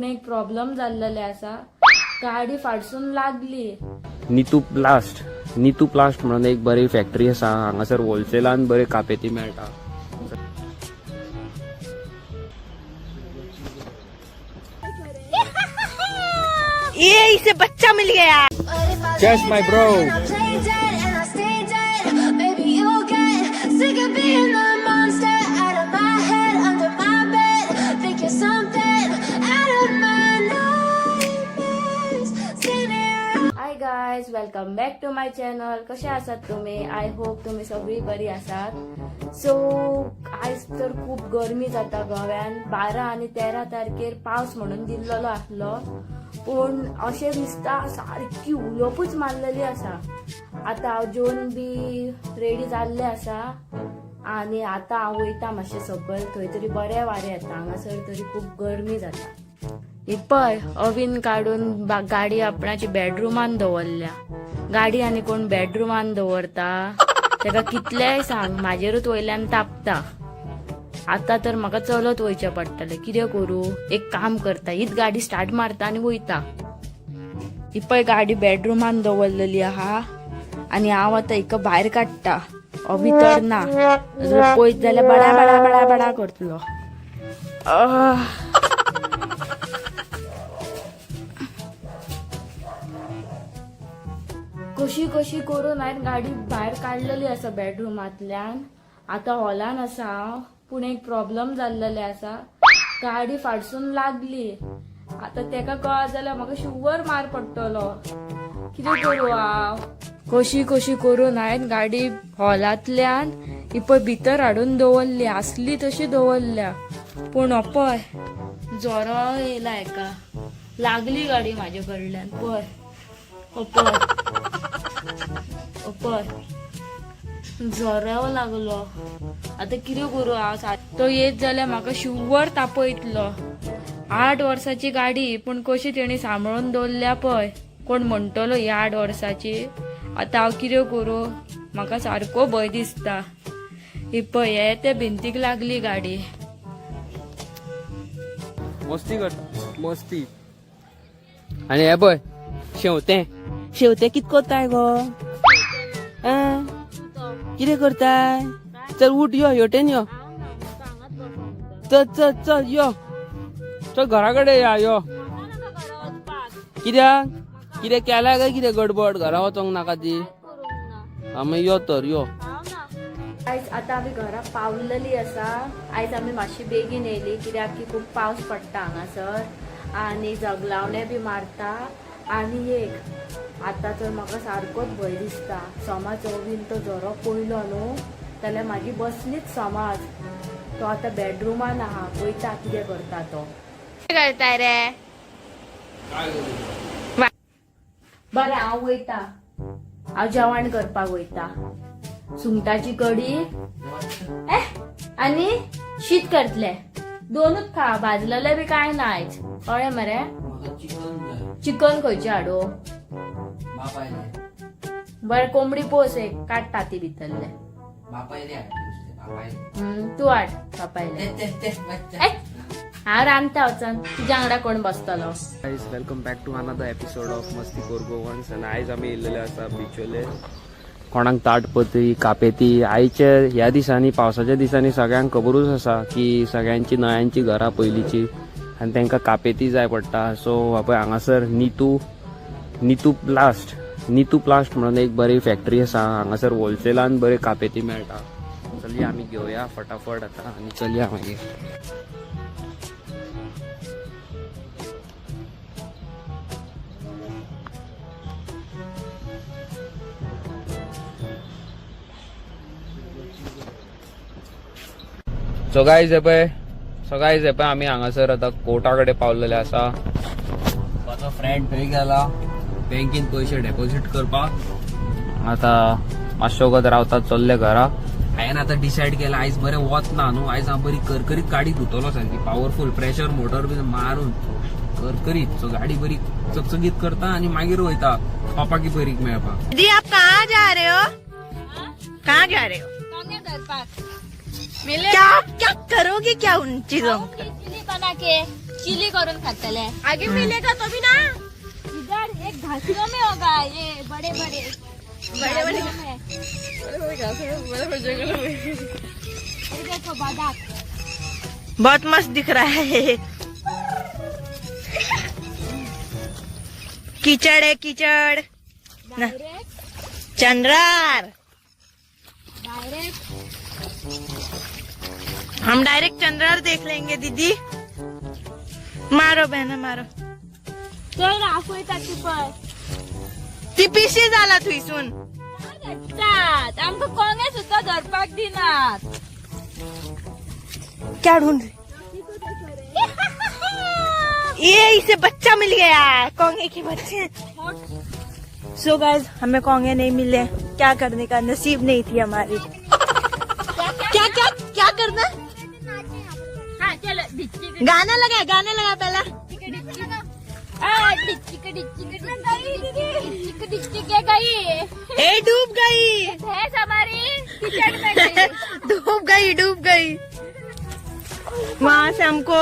एक प्रॉब्लम जाल्लेले आसा. गाडी फाटसून लागली. नितू प्लास्ट, नितू प्लास्ट म्हणून एक बरी फॅक्टरी आसा. हांगासर होलसेलान बरे कापेती मेळटा. ये इसे बच्चा मिल Gaya. Yes, my bro. Play dead and I stay dead. Maybe you'll get sick of being the monster out of my head, under my bed. Think you're something out of my nightmares. Standing hi guys, welcome back to my channel. कशे आसात तुम्ही? I hope तुम्ही सगळी बरी आसात. So आयज तर खूप गरमी जाता गोव्यान. 12 आनी 13 तारखेर पावस म्हणून दिल्लेलो आसलो, पूण अशें दिसता सारकी उलोवपूच मारलेली आसा. आतां हांव जेवन बी रेडी जाल्लें आसा आनी आतां हांव वयता मातशें सकयल. थंय तरी बरें वारें येता, हांगासर तरी खूब गरमी जाता. ही पळय, अवीन काडून गाडी आपणाची बेडरुमान दवरल्या. गाडी आनी कोण बेडरुमान दवरता? तेका कितलेंय सांग, म्हाजेरूच वयल्यान तापता. आता तर म्हाका चलत वयचें पडटलें. कितें करूं? एक काम करता, हीच गाडी स्टार्ट मारता आनी वयता. ही पळय, गाडी बेडरुमान दवरलेली आहा आनी हांव आतां हिका भायर काडटा. हो भितर ना जर पळयत जाल्यार बडा बडा बडा बडा करतलो. आह. कशी कशी करून हांवें गाडी भायर काडलेली आसा बेडरुमांतल्यान. आतां हॉलान आसा हांव, पूण एक प्रॉब्लम जाल्लेले आसा. गाडी फाटसून लागली. आतां तेका कळत जाल्यार म्हाका शुवर मार पडटलो. कितें करूं हांव? कशी कशी करून हांवें गाडी हॉलांतल्यान ही पळय भितर हाडून दवरली, आसली तशी दवरल्या. पूण हो पळय, जोरो येयला हेका. लागली गाडी म्हाजे कडल्यान. पळय, हो पळय, हो पळय, झरो लागलो. आतां कितें करूं हांव? तो येत जाल्यार म्हाका शुवर तापयतलो. 8 वर्साची गाडी, पूण कशी तेणी सांबाळून दवरल्या पळय. कोण म्हणटलो ही 8 वर्साची? आतां हांव कितें करूं? म्हाका सारको भंय दिसता. ही पळय, हे ते भिंतीक लागली गाडी. मस्ती करता मस्ती. आनी हे पळय, शेंवतें. शेवते कित करताय गो? आं, कितें करताय? चल उठ, यो हेवटेन यो. चल चल चल, यो. चल घरा कडेन या, यो. कित्याक? कितें केलाय काय कितें गडबड? घरा वचोंक नाका ती? आं, मागीर यो तर, यो. आयज आतां आमी घरा पावलेली आसा. आयज आमी मातशी बेगीन येयली, कित्याक की खूब पावस पडटा हांगासर आनी जगलावणे बी मारता. आनी एक आतां तर म्हाका सारकोच भंय दिसता. समाज ओवीन तो झरो पयलो न्हू जाल्यार म्हाजी बसलीच समाज. तो आतां बेडरुमान आहा, पळयता कितें करता तो. करताय रे? बरें, हांव वयता. हांव जेवण करपाक वयता. सुंगटाची कडी आनी शीत करतले. दोनूच खा, भाजलेले बी काय ना आयज. कळ्ळें मरे? चिकन खंयचें हाडू? बरें, कोंबडी पोस एक काडटा ती भितरले. तूं हाड बापायले. हांव रांदता वचन. तुज्या वांगडा कोण बसतलो? Guys, welcome back to another episode of मस्ती कोर गोवन्स. आनी आयज आमी येयल्लेले आसा बिचोले. कोणाक ताटपत्री, कापेती. आयच्या ह्या दिसांनी, पावसाच्या दिसांनी सगळ्यांक खबरूच आसा की सगळ्यांची नळ्यांची घरां पयलींची आनी तांकां कापेती जाय पडटा. सो पळय, हांगासर नितू नितू प्लास्ट, नितू प्लास्ट म्हणून एक बरी फॅक्टरी आसा. हांगासर होलसेलान बरे कापेती मेळटा. चलया, आमी घेवया फटाफट आतां आनी चलया मागीर. सो गायज, हे पळय, सो गायज, हे पळय, आमी हांगासर आतां कोर्टा कडेन पावलेले आसा. म्हाजो फ्रेंड थंय गेला बँकेन पयशे डेपॉझिट करपाक. आतां मातशो वगत रावता, चल्ले घरा. हांवें आतां डिसायड केलां, आयज बरें वत ना न्हू, आयज हांव बरी करकरीत गाडी धुतलो, सारकी पावरफूल प्रेशर मोटर बी मारून करकरीत. सो गाडी बरी चकचकीत करता आनी मागीर वयता पापा की बरीक मेळपाक. दीदी, आप कहाँ जा रहे हो? कहाँ जा रहे हो? क्या क्या करोगे क्या उन चीजों का? चिली बना के. चिली करून खातले. आगे मिलेगा तो भी ना. इधर एक घासियों में होगा ये बड़े बड़े बड़े बड़े में. बड़े बड़े बड़े जंगलों में. ये देखो बादाम. बहुत मस्त दिख रहा है. कीचड़ है कीचड़ ना. डायरेक्ट चंद्रार. डायरेक्ट हम डायरेक्ट चंद्रार देख लेंगे दीदी. मारो बहना मारो. चल दाखवता ती पळय. ती पिशी झाला थंयसून. धाडटात आमकां कोंगे सुद्दां धरपाक दिनात. क्या ढूंढ रही? ये इसे बच्चा मिल गया, कोंगे के बच्चे. सो गाइस, हमें कोंगे नहीं मिले. क्या करने का, नसीब नहीं थी हमारी. क्या क्या क्या करना? हा चल डिच्ची. गाना लगा, गाना लगा पहला. डिच्ची डिच्ची डिच्ची डिच्ची के गई. ए डूब गई. भैंस हमारी कीचड़ में गई. डूब गई, डूब गई. वहां से हमको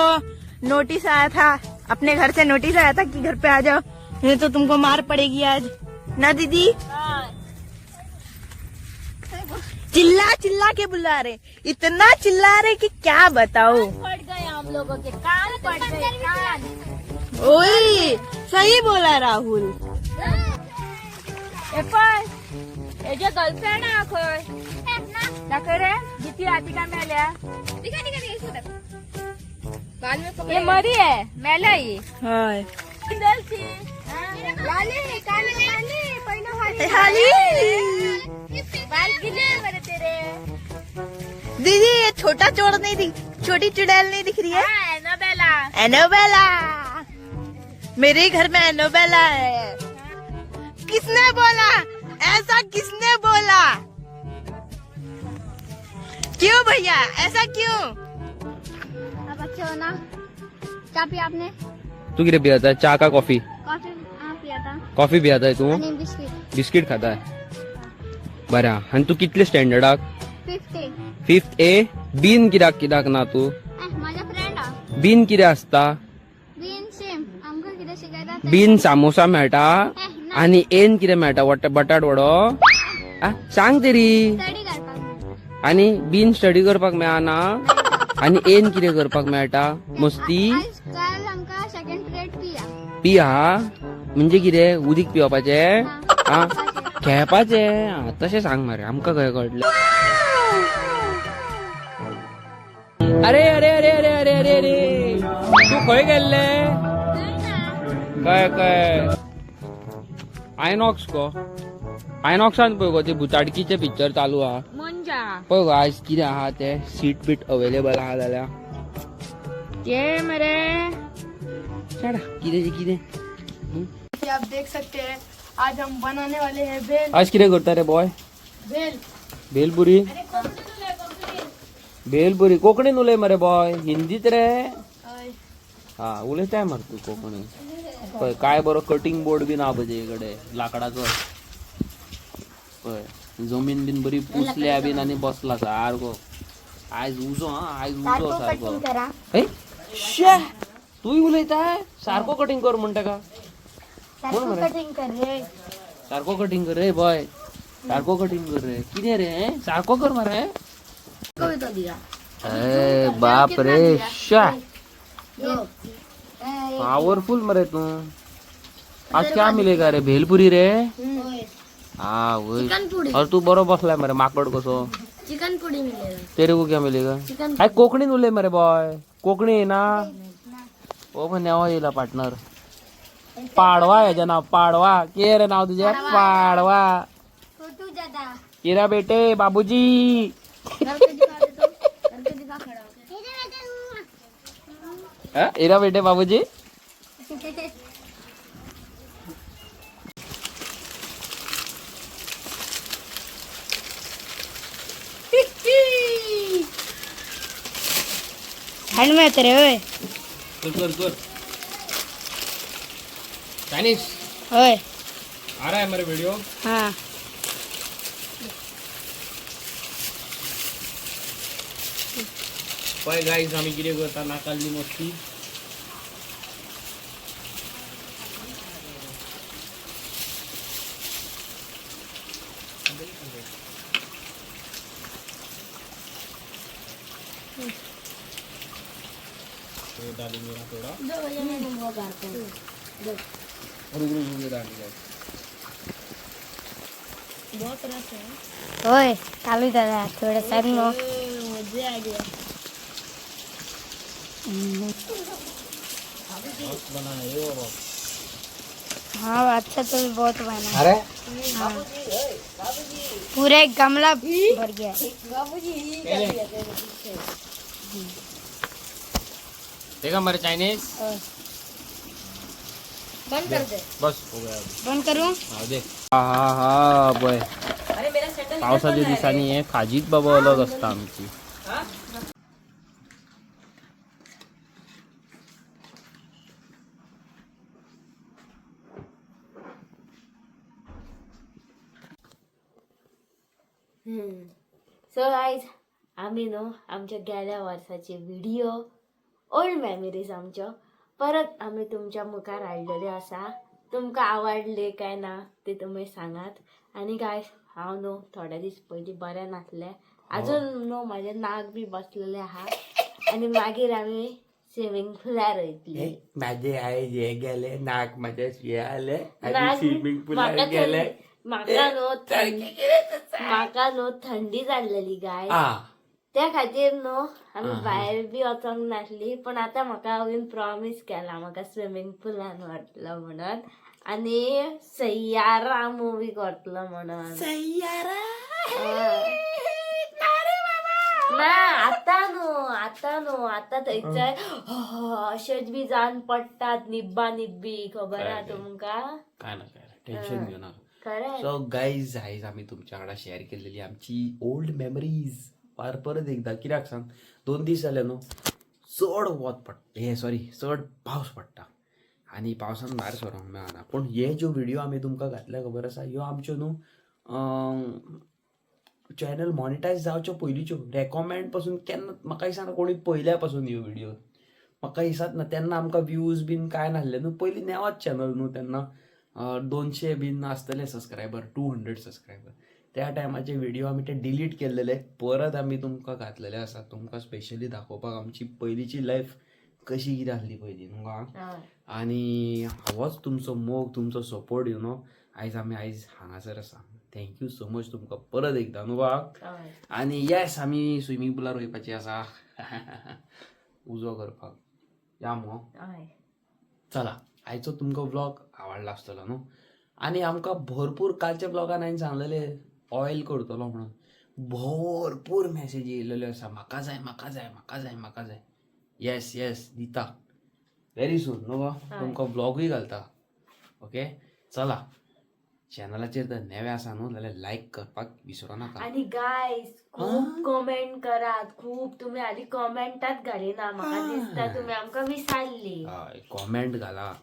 नोटिस आया था, अपने घर से नोटिस आया था कि घर पे आ जाओ, नहीं तो तुमको मार पड़ेगी आज ना दीदी. हाँ. चिल्ला चिल्ला के बुला रहे, इतना चिल्ला रहे कि क्या बताओ. पड़ गए हम लोगों के कान, पड़ गए कान. ओए सही बोला राहुल. ए पळय हेजे गर्लफ्रेंड आहा खंय. दाखय रे जिती आहा तिका मेल्या. हे मरी आहे मेल्या ही. हाय. हाली हाली. बाल गिले मरे तेरे. दीदी, ये छोटा चोर नहीं दिख, छोटी चुड़ैल नहीं दिख रही है. हा, एनाबेला. एनोबेला. मेरे ही घर में एनोबेला है. किसने बोला ऐसा? किसने बोला? क्यों भैया, ऐसा क्यों? अब अच्छे हो ना? क्या पिया आपने? तू कितें पियेता, च्या का कॉफी? कॉफी हाँ पिया था. कॉफी पियेताय तू? आणि बिस्किट. बिस्किट खाताय. बरें आहा. आनी तूं कितले स्टँडर्डाक? फिफ्थ. फिफ्थ ए. बीन कित्याक कित्याक ना तूं? माझा फ्रेंड हा. बीन कितें आसता? बीन सेम आमकां कितें शिकयता तें. बीन सामोसा मेळटा. ना. आनी एन कितें मेळटा? बटाट वडो आ, सांग तरी. स्टडी करपाक मेळटा. आनी बीन स्टडी करपाक मेळना आनी एन कितें करपाक मेळटा? मस्ती. आयज काल आमकां सेकंड पिरियड पिया. पी हा म्हणजे कितें, उदीक पिवपाचें आ, खेळपाचें आ, तशें सांग मरे, आमकां खंय कळटलें? अरे अरे अरे अरे अरे अरे अरे, तूं खंय गेल्ले? कळ्ळें कळ्ळें. आयनॉक्स गो, आयनॉक्सान पळय गो ते भुताटकीचें पिक्चर चालू आहा. मंजा. पळय गो आयज कितें आहा तें, सीट बीट अवेलेबल आहा जाल्यार. ते मरे. चेडा कितें तें कितें. आप देख सकते हैं, आज हम बनाने वाले हैं भेल. आज कितें करता रे बॉय? भेल. भेलपुरी. भेलपुरी. कोंकणीन उलय मरे बॉय, हिंदीत रे? हा, उलयताय मरे तूं कोंकणी. पळय काय बरो कटिंग बोर्ड बीन आहा पळय तेजे कडेन लाकडाचो. पळय जमीन बीन बरी पुसल्या बीन आनी बसला सारको. आयज उजो हा, आयज उजो सारको. ए शे, तूंय उलयताय? सारको कटिंग कर म्हणटा का? कोण मरे? सारको कटिंग कर रे बॉय, सारको कटिंग कर रे. कितें रे, सारको कर मरे. ए बाप रे, शा पावरफुल मरे तू. आज क्या मिलेगा रे? भेलपुरी रे? हाँ वही. और तू बरो बसलाय मरे माकड कसो. चिकन पुडी मिलेगा. तेरे को क्या मिलेगा? हाय, कोकणीन उलय मरे बॉय, कोकणी येना? ओ पण नेवा येयला पार्टनर. पाडवा हेजें नाव, पाडवा. कितें रे नाव तुजें? पाडवा. फोटो ज्यादा. किरा बेटे, बाबूजी. करके दिखा खड़ा होके. हा? इरा बेटे, बाबूजी. हँड में रे ओए. कर कर कर. चाइनीज. ओए. आ रहा है मेरे वीडियो? हाँ. पळय गाईज, आमी कितें करता, नाकाल्ली मस्ती. डालेंगे ना थोड़ा. दो. रुक रुक रुक, डालेंगे. बहुत रस है. होय, चालू दादा, थोडं सांग मग. मजा आ गया. मस्त बना है ये बाबा. हाँ, अच्छा तो भी बहुत बना. अरे. हाँ, पूरा एक गमला भर गया. देखा हमारे चाइनीज. बंद कर दे. बस, हो गया अभी. बंद करूँ? हा दे. हा हा हा, बय पावसाच्या दिसांनी हे खाजीच बाबा अलग असता आमची. सो आयज आमी न्हू आमच्या गेल्या वर्साचे व्हिडिओ, ओल्ड मेमरीज आमच्यो परत आमी तुमच्या मुखार हाडलेल्यो आसा. तुमकां आवडले काय ना ते तुमी सांगात. आनी गायज, हांव न्हू थोडे दीस पयलीं बरें नासलें, अजून न्हू म्हाजें नाक बी बसलेलें आहा. आनी मागीर आमी स्विमींग पुलार वयतली. माझे आई हे गेले, नाक माझ्या हे आले आणि नाक स्विमिंग पुलार म्हाका गेले. म्हाका न्हू थंडी, म्हाका न्हू थंडी जाल्लेली गाय. आ. त्या खातीर न्हू आमी भायर बी वचोंक नासली. पण आतां म्हाका हांवें प्रॉमीस केला म्हाका स्विमींग पुलान व्हरतलो म्हणून आनी सय्यारा मुवीक व्हरतलो म्हणून. हय. ना, आतां न्हू, आतां न्हू, आतां थंयसर अशेंच बी जावन पडटात निब्बा निब्बी, खबर आहा तुमकां? काय ना काय, टेन्शन घेऊ नका. खरें. सो गाईज, आयज आमी तुमच्या वांगडा शेअर केलेली आमची ओल्ड मेमरीज पार परत एकदा. कित्याक सांग, 2 दीस जाले न्हू चड वत पडटा, हे सॉरी, चड पावस पडटा आनी पावसान भायर सरोंक मेळना. पूण हे ज्यो व्हिडियो आमी तुमकां घातल्या, खबर आसा, ह्यो आमच्यो न्हू चॅनल मॉनिटायज जावच्यो पयलींच्यो, रेकॉमेंड पासून केन्ना म्हाका दिसना कोणी पयल्या पासून ह्यो व्हिडियो, म्हाका दिसत ना. तेन्ना आमकां व्यूज बीन कांय नासले न्हू, पयलीं नेवाच चॅनल न्हू तेन्ना, 200 बीन आसतले सबस्क्रायबर, 200 सबस्क्रायबर. त्या टायमाचे व्हिडिओ आमी ते डिलीट केल्लेले, परत आमी तुमकां घातलेले आसा, तुमकां स्पेशली दाखोवपाक आमची पयलींची लायफ कशी कितें आसली पयलीं न्हू गा. हय. आनी होच तुमचो मोग, तुमचो सपोर्ट, you know, आयज आमी आयज हांगासर आसा. Thank you so much तुमकां परत एकदां न्हू बा. हय. आनी येस, आमी स्विमींग पुलार वयपाची आसा उजो करपाक, या मुगो? हय. चला, आयचो तुमकां व्लॉग आवडला आसतलो न्हू. आनी आमकां भरपूर कालच्या ब्लॉगान हांवें सांगलेलें ऑयल करतलो म्हणून, भरपूर मॅसेजी येयलेल्यो आसा, म्हाका जाय, म्हाका जाय, म्हाका जाय, म्हाका जाय. येस येस, दिता व्हेरी सून न्हू गो, तुमकां व्लॉगूय घालता. ओके, चला, चॅनलाचेर जर नवे आसा न्हू जाल्यार लायक करपाक विसरो नाका. आणि गायस, खूप कमेंट करात खूप. तुम्ही आधी कमेंटात घालिना, म्हाका दिसता तुम्ही आमकां विसरली. हय, कॉमेंट घाला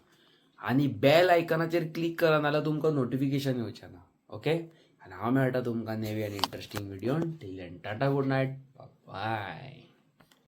आनी बेल आयकनाचेर क्लिक करा, नाल्यार तुमकां नोटिफिकेशन येवचें ना. ओके, आनी हांव मेळटा तुमकां नवी आनी interesting video. Till then, tata, good night, bye.